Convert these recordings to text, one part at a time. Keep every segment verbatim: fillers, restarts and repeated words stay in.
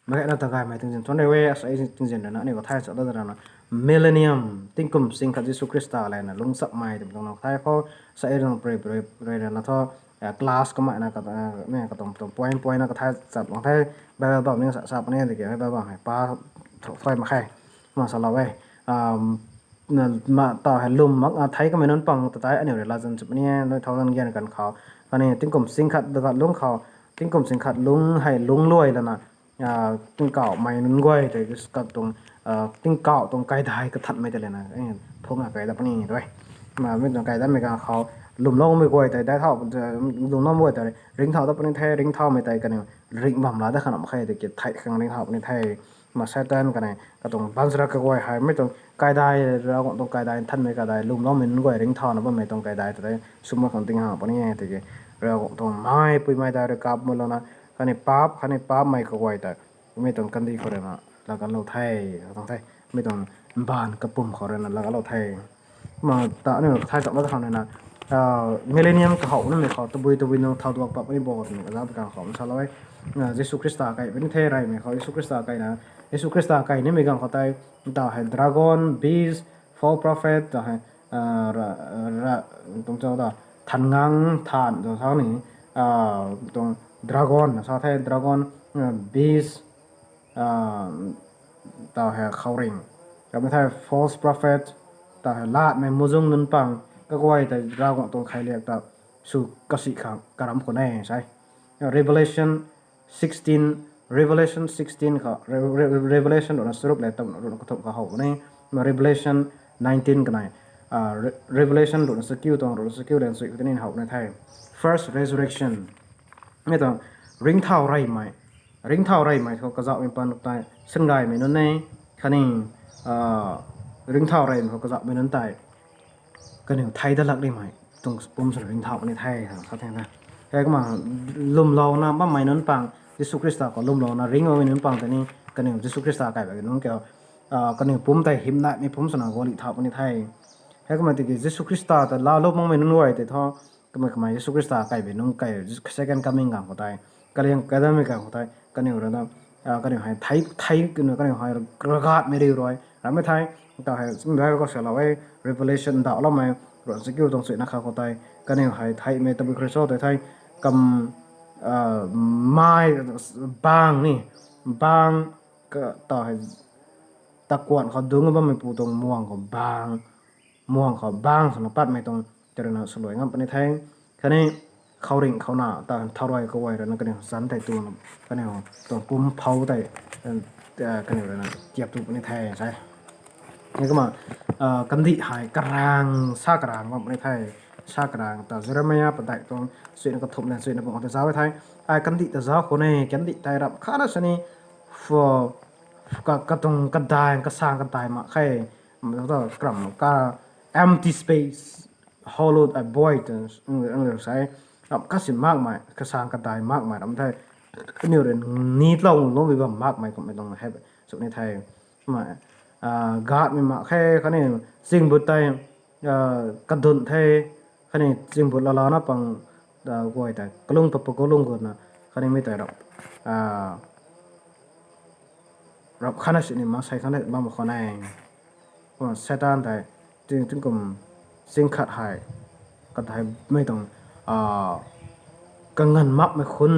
Mei na tagaymei tingzin thuan rei e, asei tingzin rana aniu kathay sa dat rana, millennium, tingkum sing khat Jisu Khrista lana lungchapmei twmei tuang na kathay khou, sa e rana pray pray pray rana thu, class kamei na katuang tuang point point na kathay chat lang the, Bible bam ni sa sa puni tiki Bible bam hei pa thuay mak khe, ma salou e. Ma taw hei lwm mak thei kamei nunc pang ta tei aniu rui latzan sw puni e, nui thow zan gan kan khou, khatni tingkum sing khat dagat lungc khou, tingkum sing khat lungc hei lungc luai lana, tingkauhmei nunc guay tei katuang, tingkauh tuang kaidai kathanmei tei lana phungna kai dat puni tu e. Mei tuang kaidamei ganv khou, lwmloumei guay tei dai thau, lwmloumei guay tei ringcthau dat puni the, ringcthaumei tei kaniw ringh bam la dat kha nam khe tiki thei khang ringcthau puni the. Ma Satan khatni katuang baanchara kaguay hei mei tuang kaidai, Ravguangc tuang kaidai, nthanmei kaidai, lwmloumei nunc guay ringcthauna bammei tuang kaidai ta tei sw mak khang tingha puni e tiki, Ravguangc tuang mei puimei dai rui kap malouna, khatni paap khatni paapmei kaguay ta mei tuang kandih khou ruina laa kanlou the, tuang the, mei tuang mbaanv kapwm khou ruina laa kanlou the. Kumna ta aniu thay cham dat khang ruina, millennium kahaw namei khou tabui tabui nunc thau duak pat puni bo twmei kazauh pui ganv khou salou e. Jisu Khrista kai puni the, reymei khou Jisu Khrista kaina, Jisu Khrista kai nimei ganv khou tei, taw hei dragon, beast, false prophet, taw hei, tuang cho ta, than ngang than cho sa ni, tuang dragon na sa the, dragon, beast, taw hei khouringh, ramei thei false prophet, taw hei latmei muhzwng nunc pang, kaguay tei Ravguangc tuang khailiak ta sw kasi khang karam khou ne sa e. Revelation sixteen, Revelation sixteen khou, Revelation ruhna charuk le tam ruhna kathumh khou how puni, Revelation nineteen kanei, Revelation ruhna chakiu tuang ruhna chakiu le chuy khou tei ni how puni the. First resurrection, mei tuang ringcthau reymei, ringcthau reymei khou kazauhmei paan tei singaymei nunc e, khatni ringcthau reymei khou kazauhmei nunc tei kaniw thei dat lak nimei tuang pum swna ringcthau puni the, sa the na. Heikumna lwmlouna bammei nunc pang, Jisu Khrista khou lwmlouna ringcloumei nunc pang tei ni kaniw Jisu Khrista kai ba nunc kiu, kaniw pum tei hymdaihmei pum swna gualih thau puni the. Heikumna tiki Jisu Khrista ta laalou makmei nunc guay tei thu, kamei kamei Jisu Khrista kai ba nunc kai, second coming ganv khou tei, kaliang kaidamei ganv khou tei kaniw ruina, kaniw hei thei, thei kaniw, kaniw hei ragatmei riu rui ramei thei, taw hei Bible khou salou e, Revelation ndauhloumei ruhna chakiu tuang chuy na kha khou tei, kaniw hei theimei tabui khou rui cho tei thei, kam, mei, baang ni, baang, taw hei takuanh khou dungc bammeipu tuang muang khou baang, muang khou baang swna patmei tuang tei ruina swluai ngam puni the. Khatni khouringh khou na taw thau rui kaguay ruina kaniw zanc tei tuna, kaniw tuang pum phou tei kaniw ruina tiap tu puni the sa e. Heikumna kandih hei karaeng, sa karaeng bam puni the. Sa karaeng ta Jeremia padeih tuang chuy na kathumh le chuy na bam khou tei zauc e the. Ai kandih ta zauc khou ne, kandih tei ramh khatna sini, katuang kadai, kasaeng kadai mak khe, karam ka, empty space, hollow a void, sa e. Ramh khat si makmei, kasaeng kadai makmei ram the. Aniu rui ni tlou loumei bam makmei kummei tuang hei sw ni the. Kumna gatmei mak khe, khatni zingbut tei kadun the, khatni zingbut laalana pang guay tei kalung pat pat kalung gutna, khatni mi tei ramh ramh khatna sini maansei khatna bam khwan e. Kumna Satan tei tingkum sing khat hei, kathei mei tuang kanganv makmei khun,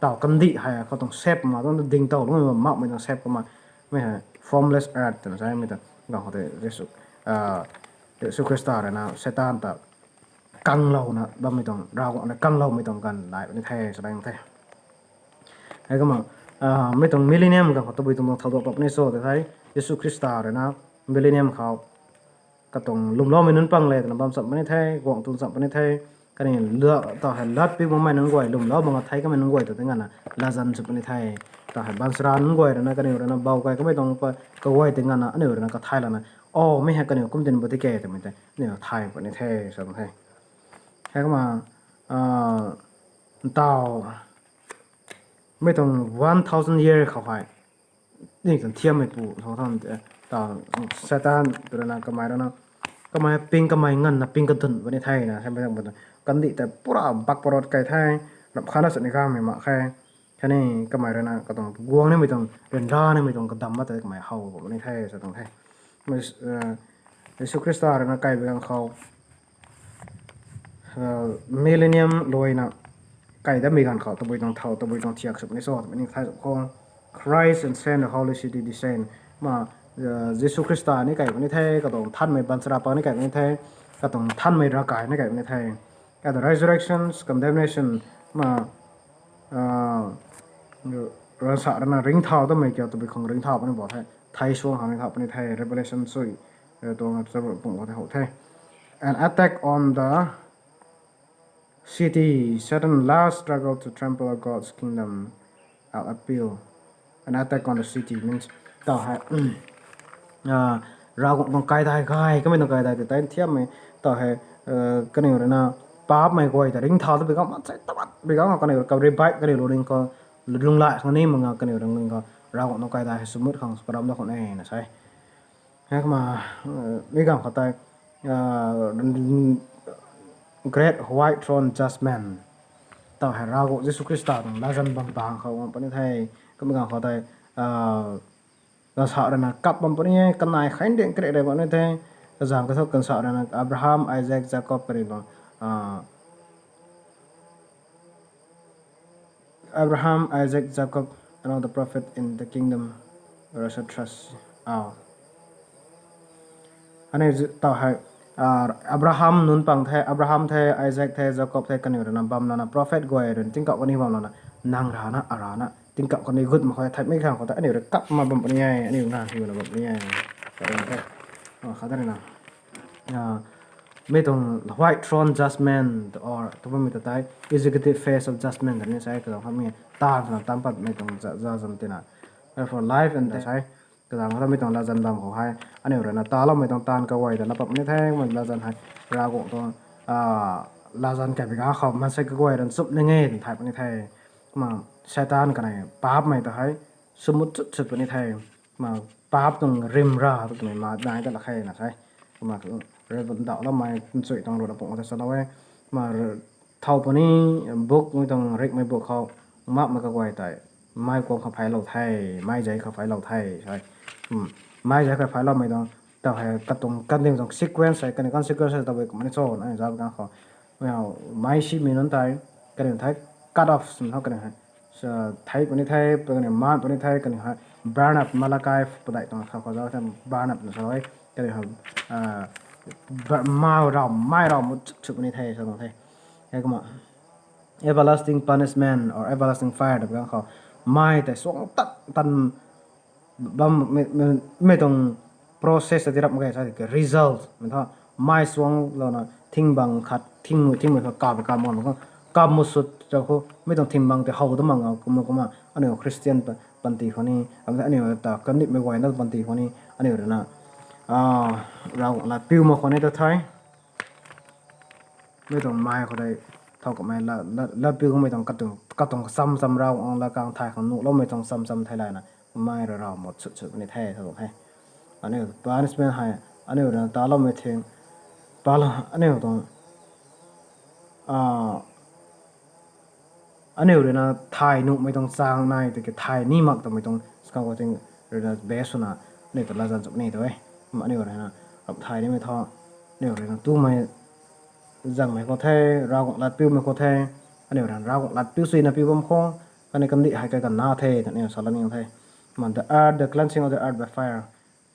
taw kandih hei khou tuang sep ma tuang ding tow lungmei makmei tuang sep kumna, mei hei formless earth twna sa e, mei tuang ganv khou tei Jisu Khrista ruina Satan ta kanglouna bammei tuang, Ravguangc na kangloumei tuang ganv nai puni the sa e the. Heikumna mei tuang millennium ganv khou tabui tuang tuang thau duak pat puni cho tei thei, Jisu Khrista ruina millennium khou katuang lwmloumei nunc pang le twna bam cham puni the, guangc tu cham puni the. Khatni taw hei lat pi makmei nunc guay, lwmlou mak thei kamei nunc guay ta tei nganvna latzan sw puni the. Taw hei baanchara nunc guay ruina kaniw ruina bou kai kamei tuang kaguay tei nganvna aniu ruina kathay lana, o mei hei kaniw kum tin bu tike twmei tei aniu thay puni the sa the. Heikumna taw mei tuang one thousand year khou hei, ni tuang thiammeipu tho than, taw Satan tw ruina kamei ruina, kamei ping kamei nganvna ping kadun puni the na, heimei tuang kandih tei pura bak parot kai the, ramh khatna sini gaymei mak khe. Khatni kamei rui na katuang guang nimei tuang, ryanra nimei tuang kadam ma tei kamei how bam puni the sa tuang the. Jisu Khrista rui na kai bi ganv khou millennium luaina kai dat mi ganv khou tabui tuang thau, tabui tuang thiak sw puni cho twmei ni thay zam khou, Christ and send the holy city descend. Ma, Jisu Khrista ni kai puni the, katuang nthanmei baanchara pa ni kai puni the, katuang nthanmei ravkai ni kai puni the. At the resurrections, condemnation, ma, ransa rana ringcthau tamei kiu tabui khang ringcthau puni bo the, thei suang khang ringcthau puni the, Revelation sui tuang chapter pung khou the how the. An attack on the city, Satan last struggle to trample God's kingdom, I'll appeal. An attack on the city means, tau hei Ravguangc tuang kaidai gay kamei tuang kaidai tei tei thiammei, tau hei kaniw rui na paapmei guay ta ringcthau ta bi ganv ma sei tabat bi ganv kaniw ka revive kaniw lungning khou, lunghlaic khang ni mak nga kaniw lungning khou Ravguangc tuang kaidai hei swmut khang karam da khwan e na sei. Hei kumna mi ganv khou tei Great White Throne Judgment, tau hei Ravguangc Jisu Khrista tuang latzan bam bang khou bam puni the. Kumna ganv khou tei ganvsa rui na kap bam puni e, kanei khain ding kre re bam ni the. Kazanc kathu ganvsa rui na Abraham, Isaac, Jacob kari bam Abraham, Isaac, Jacob, and all the prophet in the kingdom, Russia trust. Aniu tau hei Abraham nunc pang the, Abraham the, Isaac the, Jacob the, kaniw rui na bam lana prophet guay rui na tingkauh kani bam lana, nang rana arana tingkauh kani gut mak khou thaymei khang khou tei aniu rui kap ma bam puni e, aniu na hiuna bam puni e. Khatni na mi tuang white throne judgment or tu bammei ta tei executive phase of judgment ni sei kazanc khatni taanv khana taanc patmei tuang judgment tina. Therefore life and death sei kazanc khatni mi tuang latzan bam khou hei aniu rui na taloumei tuang taanv kaguay ta laa pat ni the. Kumna latzan hei Ravguangc tuang latzan kai bi ganv khou maansei kaguay rui nchumh ni nge twna thay puni the. Kumna Satan kanei paapmei ta hei swmut chut chut puni the. Kumna paap tuang ryanra twmei ma nai ta lak khe na sei. Kumna rui ndauhloumei nchui tuang ruhna pung ta salou e. Kumna thow puni buk mi tuang rikmei buk khou makmei kaguay tei mei kuang khou pheylou the, mei zei khou pheylou the sei. Mei zei khou pheyloumei tuang tau hei katuang kanding tuang sequence hei kaniw kan sequence hei tabui kumna ni cho na zauc bi ganv khou mei simei nunc tei kaniw thei cut off sw tho, kaniw hei thei puni the, kaniw maan puni the, kaniw hei burn up, Malachi padeih tuang khou khou zauc the burn up na salou e. Kaniw hei mei rav, mei rav mut chut chut puni the sa tuang the. Hei kumna everlasting punishment or everlasting fire ta bi ganv khou mei tei suang tat tan bam mei tuang process ta tirap mak ge sa tiki result mei tho mei suanglouna thingbang khat thingmei thingmei khat kap kap mak kap mu sut ta khou mi tuang thingbang tei how ta mak nga kumna kumna aniu Christian panty khou ni aniu ta kandihmei guayna panty khou ni aniu rui na Ravguangc latpiu mak khwan e ta the. Mi tuang mei khou tei thow kamei latpiu kamei tuang katuang kacham cham Ravguangc lat kang thay khang nuhloumei tuang cham cham thei layna mei rui rav mut chut chut puni the sa tuang the. Aniu punishment hei aniu rui na taloumei thing, aniu tuang aniu rui na thay nuhmei tuang chang nai tiki thay ni mak twmei tuang skang khou ting rui na base swna aniu ta latzan chuk ni tu e. Aniu rui na ramh thay nimei thu aniu rui na tumei zangmei khou the, Ravguangc latpiumei khou the, aniu rui na Ravguangc latpiu suina piu bam khou kaniw kandih hei kai kan na the twna aniu salou ni the. Kumna the earth, the cleansing of the earth by fire.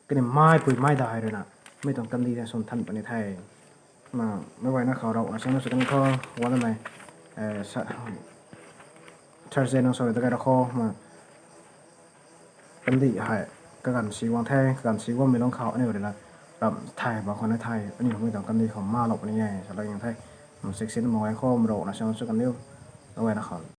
Kaniw meipui mei dai rui na mi tuang kandih tei swn than puni the. Meic guayna khou Ravguangc na suna sw kan khou guangmei Thursday nung sorry ta kai ra khou ma kandih hei kaganv si guang the, kaganv si guangmei lung khou aniu rui na ramh thay bam khwan e the, aniu mi tuang kandih khou malou puni e salou ni the. Section mak guay khou Ravguangc na suna sw kan diu, meic guayna khou